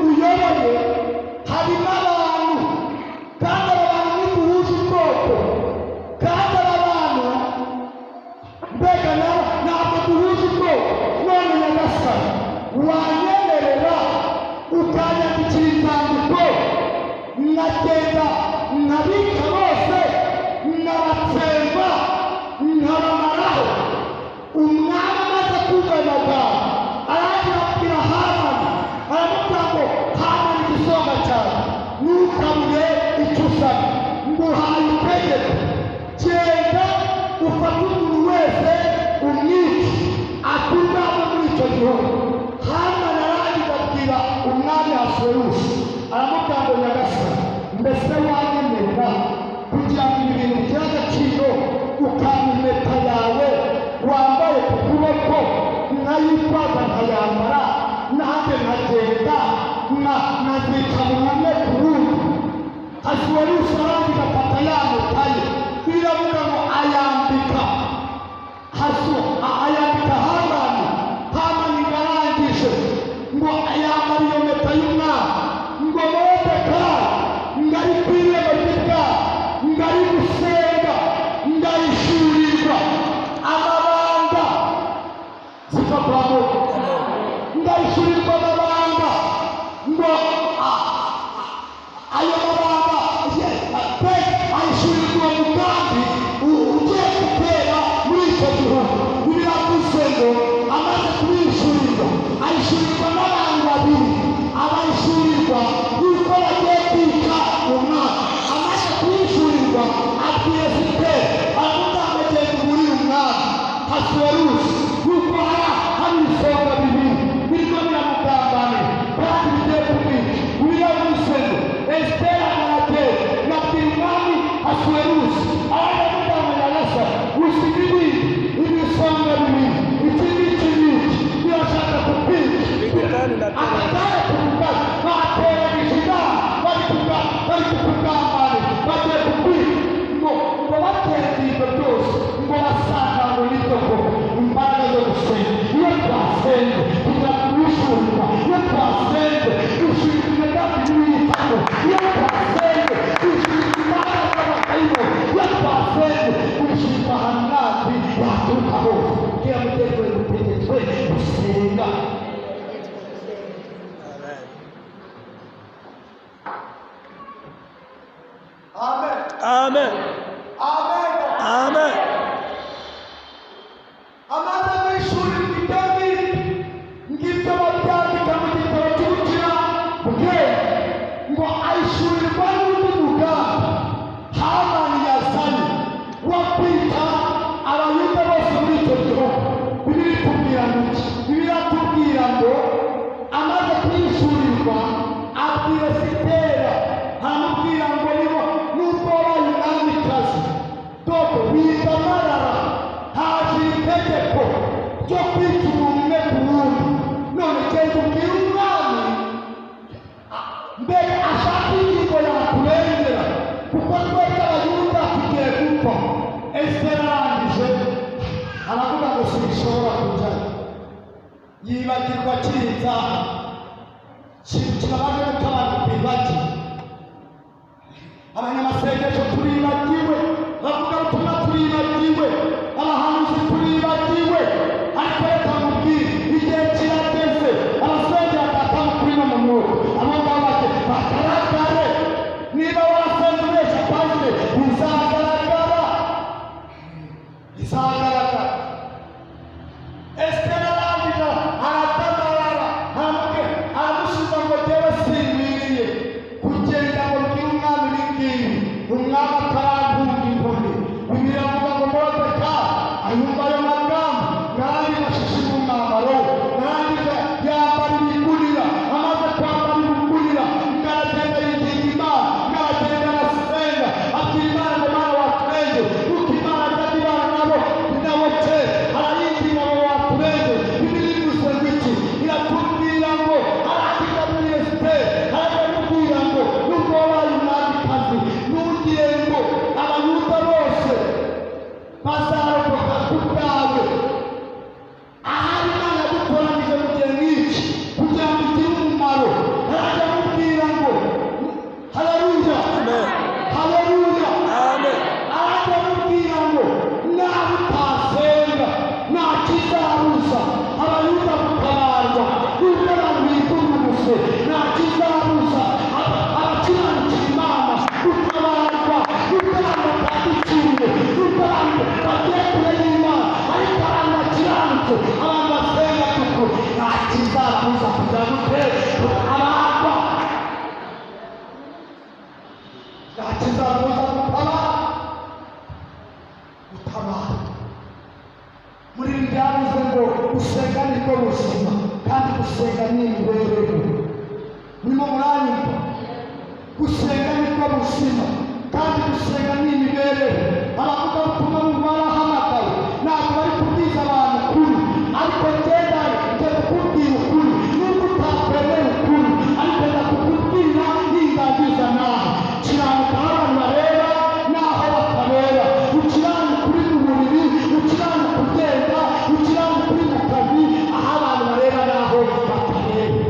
uyoboye harimo abantu, kandi aba bantu ntiduhuje ubwoko, kandi aba bantu mbega nabo ntabwo duhuje ubwoko. None nyagasani, wanyemerera ukanyandikira inzandiko, nkagenda nkabica bose, nkabatsemba, nkabamaraho?" Umwami amaze kumva ayo magambo, arangira abwira Hamani, aramubwira ngo: "Hamani, igisonga cyawe, ntukabure icyo usaba. Nguhaye itegeko: genda ufate umuntu wese umwice, akurwamo muri icyo gihugu." Hamani arangiza abwira umwami Ahasuwerusi, aramubwira ngo: "Nyagasani, mbese wanyemerera kugira ngo ibi bintu bigire agaciro, ukampa impeta yawe wambaye ku kuboko, nkayitwaza, nkayambara, nanjye nkagenda nkazica mu umwe ku wundi?" Ahasuwerusi arangiza afata ya mpeta ye, biravuga ngo ayambika hasu ayambika Hamani. Hamani ngo arangije ngo ayambara iyo mpeta y'umwami, ngo Moridekayi ngo ari ku irembo ry'ibwami, ngo ari gusenga, ngo ahishurirwa amabanga. Sifa kwa Mungu. Ngo ahishurirwa amabanga, ngo ayo mabanga pe ahishurirwa umugambi ugiye gutera muri icyo gihugu. Biravuze ngo amaze kubihishurirwa, ahishurirwa n'abantu babiri, abahishurirwa yuko bagiye kwica umwami. Amaze kuhishurirwa, abwira Esiteri, aravuga ngo: "Genda uburire umwami Ahasuwerusi yuko hari ibisonga bibiri birimo biramugambanira kandi bigiye kumwica." Biravuze ngo Esiteri aragenda, abwira umwami Ahasuwerusi, aravuga ngo: "Nyagasani, gusiga ibindi ibisonga bibiri, iki n'iki n'iki, birashaka kukwica." Akagare ku bateranyije inama, bari kukugambanira, bagiye kukwica. Ngo bateranye ibyo byose, ngo basanga ngo nibyo koko. Imbaraga zo gusenga: iyo twasenze tujya kubishurirwa, iyo twasenze dushinga imigambi y'Uwiteka, iyo twasenze dushinga imbaraga z'abadayimoni, iyo twasenze dushinga ahantu umwanzi yaturuka hose. Kera mugenzi we gutegetswe gusenga. Amen. Amen. Amen. Amen. Amen. Amaze guhishurirwa ibyo ngibyo, ngibyo babyandika mu gitabo cy'ubucurabwenge, ngo ahishurirwa n'undi mugambi Hamani yazanye wo kwica Abayuda bose muri icyo gihugu. Bibiliya itubwira ngo iki? Bibiliya itubwira ngo amaze kuhishurirwa, abwira Esitera, aramubwira ngo: "Nibo nubwo wabaye umwamikazi, dore widamarara, haje itegeko ryo kwica umuntu umwe ku wundi. None genda ubwire umwami mbere ashaka ingingo yakurengera, kuko twebwe Abayuda tugiye gupfa." Esiteri arangije aravuga ngo: "Sinshobora kujyayo." Yibagirwa kirinzaha. Ikintu kibabaje nuko abantu twibagiwe, abanyamasengesho turibagiwe, abavugabutumwa turibagiwe, abahanuzi turibagiwe. Ariko reka mubwire, igihe kirageze abasengera Data mu kuri no mu mwuka, abo ngabo bake bagaragare. Niba warasenze ubeshya pasiteri, bizagaragara, bizagaragara. Esiteri arangije aratamarara, aramubwira, aramusubiza ngo: "Jyewe sinkwiriye kugenda ngo mbwire umwami ibi ngibi, umwami atarantunga inkoni." Bibiliya Kiranutse, abantu basenga by'ukuri, nta kizakuza kugira gute? Gutabarwa. Nta kizakuza gutabara, gutabara. Muri ibi byavuze ngo gusenga nibwo buzima, kandi gusenga ni imibereho. Murimo muranyumva? Gusenga nibwo buzima, kandi gusenga ni imibereho. Abavugabutumwa b'ubu barahamagawe, ntabwo bari kubwiza abantu ukuri, ariko ngenda njye kukubwira ukuri, nubwo utakwemera ukuri, ariko ndakukubwira nindangiza. Nawe kiranuka aho abantu bareba n'aho batareba. Ukiranuka uri mu buriri, ukiranuka ugenda, ukiranuka uri mu kazi, aho abantu bareba n'aho batareba.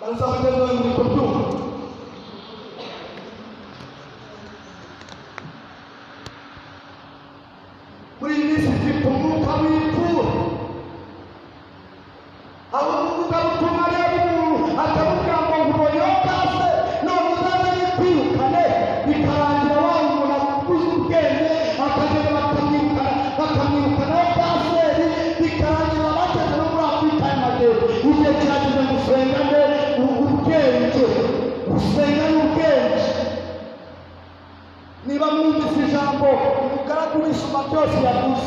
Baza mugenzi wawe, muri kubyumva? Muri iyi minsi mfite umwuka w'ipfuba, aho umuvugabutumwa areba umuntu akamubwira ngo nkuboneho kase, none uzaze yikwirukane, bikarangira wa muntu akuze ubwenge, akagenda bakamwirukana, bakamwirukanaho kanseri, bikarangira bageze no muri Afurika y'Amajyepfo. Igihe kirageze ngo usengane ubwenge, usengane ubwenge. Niba mwumvise ijambo umugaragu w'Isumba Byose yavuze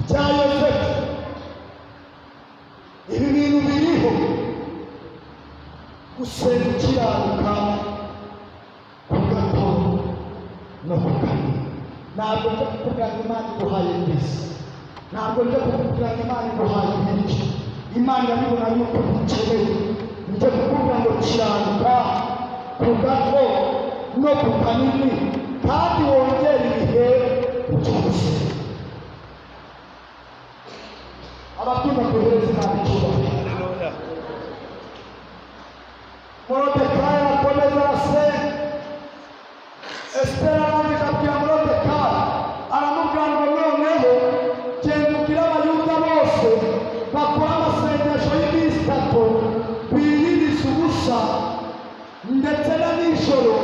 bya Yosefu, ibi bintu biriho: gusenga ukiranuka ku gato no ku kanini. Ntabwo nje kukubwira ngo Imana iguhaye mbese, ntabwo nje kukubwira ngo Imana iguhaye ibiryo, Imana irabibona yuko bikeneye. Nje kukubwira ngo kiranuka ku gato no ku kanini, kandi wongere ibihe byo gusenga. Ababyumva kohereza Imana icyubahiro. Haleluya. Morodekayi arakomeza arasenga. Esiteri arangije abwira Morodekayi, aramubwira ngo noneho genda ubwire Abayuda bose bakora amasengesho y'iminsi 3, biyirize ubusa ndetse na nijoro,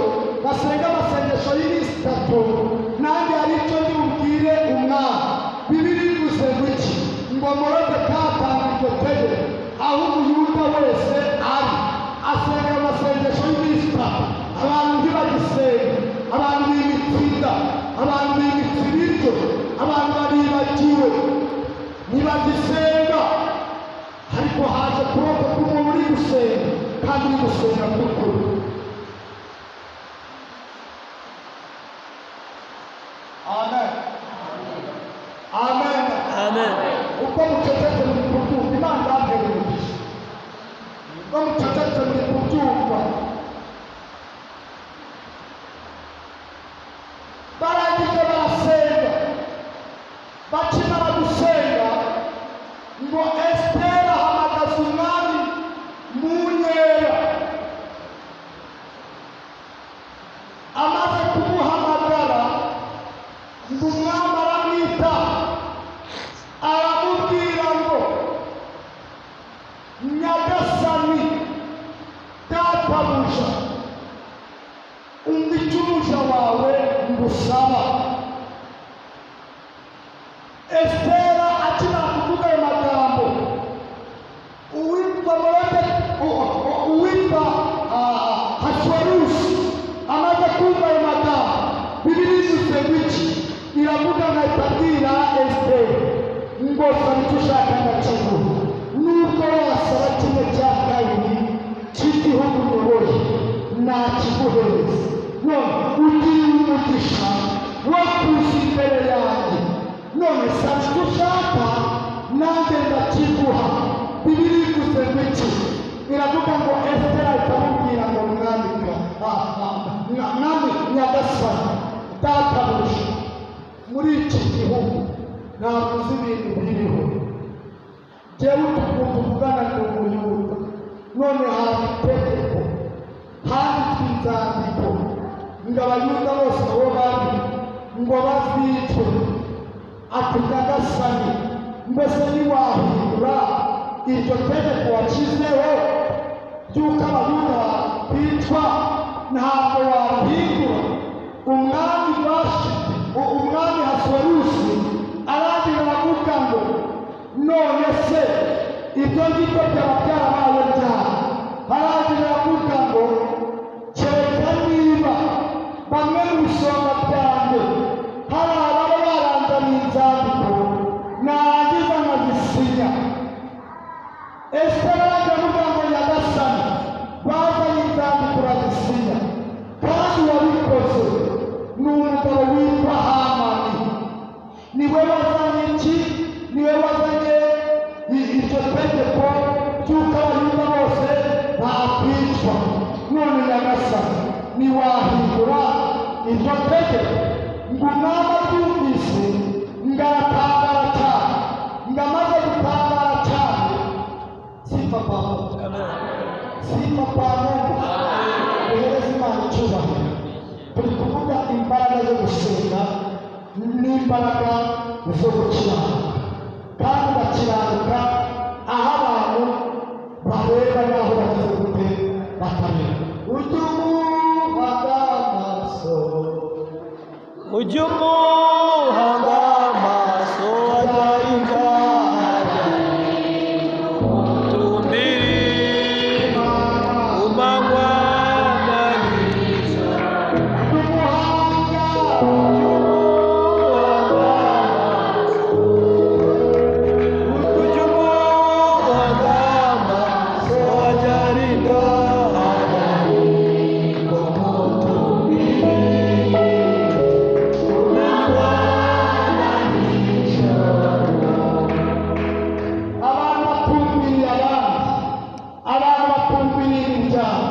basenga amasengesho y'iminsi 3, nanjye hari icyo ndi bubwire umwami. Bibiliya ivuze ngo iki? Ngo Morodekayi atanga iryo tegeko, aho Umuyuda wese ari asenga amasengesho y'iminsi 3. Abantu ntibagisenga, abantu bimitse inda, abantu bimitse ibiryo, abantu baribagiwe, ntibagisenga. Ariko haje ukuboko k'umuntu uri gusenga, kandi uri gusenga by'ukuri. Amen, amen. Amen. Uko mucecetse muri kubyumva, Imana ibampere umugisha. Uko mucecetse muri kubyumva. Barangije barasenga. Bakimara gusenga, ngo Esiteri ahamagaza umwami mu nkera. Amaze kumuhamagara, ngo umwami aramwita, aramubwira ngo nyagasani databuja, umva icyo umuja wawe ngusaba. Esitera akimara kuvuga ayo magambo, uwitwa Morode, uwitwa Hasuwerusi amaze kumva ayo magambo, Bibiliya ivuze ngo iki? Iravuga ngo ahita abwira Esiteri ngo saba icyo ushaka ndakiguha, nubwo wasaba 2/3 cy'igihugu uyoboye nakiguhereza. None ugiriye umugisha wo kuza imbere yanjye, none saba icyo ushaka nanjye ndakiguha. Bibiliya ivuze ngo iki? Iravuga ngo Esiteri ahita amubwira ngo mwami mwami nyagasani databuja, muri iki gihugu ntabwo uzi ibintu biriho. Jyewe ukuntu tuvugana ndi Umuyuda, none haba itegeko, handitswe inzandiko ngo Abayuda bose aho bari ngo bazicwe. Ati nyagasani, mbese ntiwahindura iryo tegeko washyizeho ry'uko Abayuda bicwa? Ntabwo warihindura. None se ibyo ngibyo byaba byarabaye ryari? Harangije aravuga ngo: "Kereka niba bamwe mu bisonga byanjye hari ababa baranzaniye inzandiko, narangiza nkazisinya." Esiteri aravuga ngo: "Nyagasani, bazanye inzandiko urazisinya, kandi uwabikoze ni umugabo witwa Hamani. Niwe wazanye iki? Niwe wazanye iryo tegeko ry'uko Abayuda bose bakwicwa. None nyagasani, ntiwahindura iryo tegeko?" Ngo umwami abyumvise ngaratangara cyane. Ngo amaze gutangara cyane, sifa kwa Mungu, sifa kwa Mungu, duhereze Imana icyubahiro. Turi kuvuga imbaraga zo gusenga n'imbaraga zo gukiranuka, kandi ugakiranuka aho abantu bareba n'aho bageze gute batareba. Ujye umuhanga amaso. Ujye umuhanga amaso, agahinda tumbiri umanywa na nijoro. Ujye umuhanga. Ujye umuhanga amaso, ujye umuhanga amaso, agahinda umutumbiri umanywa na nijoro. Abantu batumbiriye abandi, abantu batumbiriye imiryango,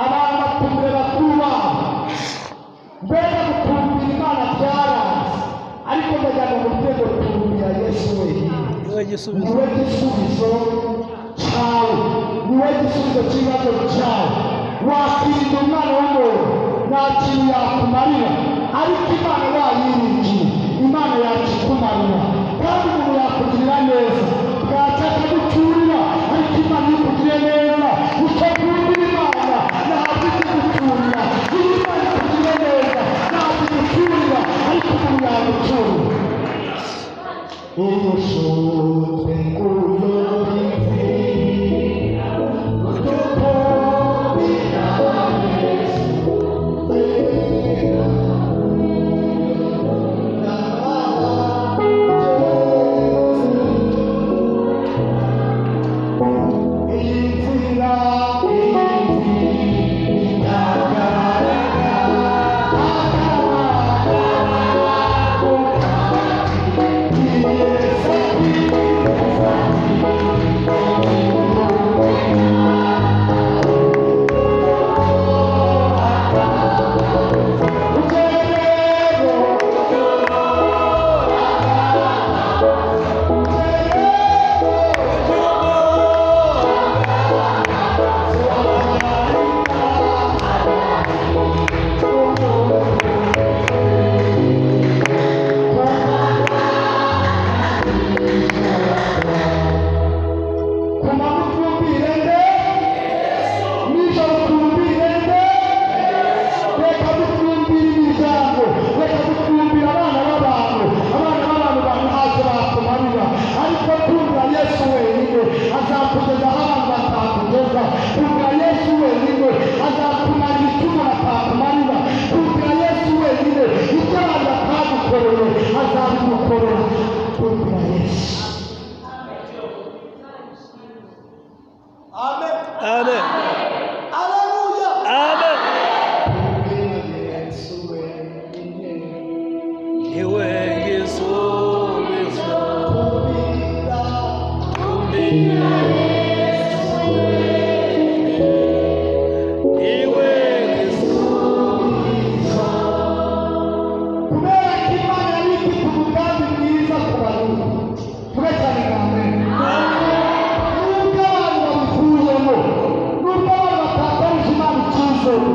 abantu batumbiriye bakuru babo. Mbega gutumbira Imana byaranze, ariko ndagira ngo mubwire ngo tumbira Yesu wenyine. Niwe gisubizo. Niwe gisubizo cyawe, niwe gisubizo cy'ibibazo cyawe. Wakirinda umwana w'umuntu, nta kintu yakumarira, ariko Imana wayiringiye, Imana yakikumarira. Kandi umuntu yakugirira neza, bwacya akagucyurira, ariko Imana iyo ikugiriye neza, ukakundira Imana, ntabwo ijya igucyurira. Iyo Imana ikugiriye neza, ntabwo igucyurira, ariko umuntu yagucyurira. Umushuti nguyo inzira, utukumbira Yesu. Iyi nzira, iyi nzira itagaragara. Ku manywa utumbire nde? Nijoro utumbire nde? Reka dutumbire imiryango, reka dutumbire abana b'abantu. Abana b'abantu bantu ntacyo bakumarira, ariko tumbira Yesu wenyine, azakugeza aho abantu batakugeza. Tumbira Yesu wenyine, azakumarira icyo umuntu atakumarira. Tumbira Yesu wenyine, icyo abantu batagukoreye azabigukorera. Tumbira Yesu. Amen. Amen. Aleluya. Amen. Tumbira Yesu wenyine. Niwe gisubizo. Tumbira. Tumbira Yesu wenyine. Niwe gisubizo. Kubera ko Imana yari ifite umugambi mwiza ku Bayuda, tube cyane bwa mbere. Nubwo abantu babivuyemo, nubwo abantu batakarije Imana icyizere.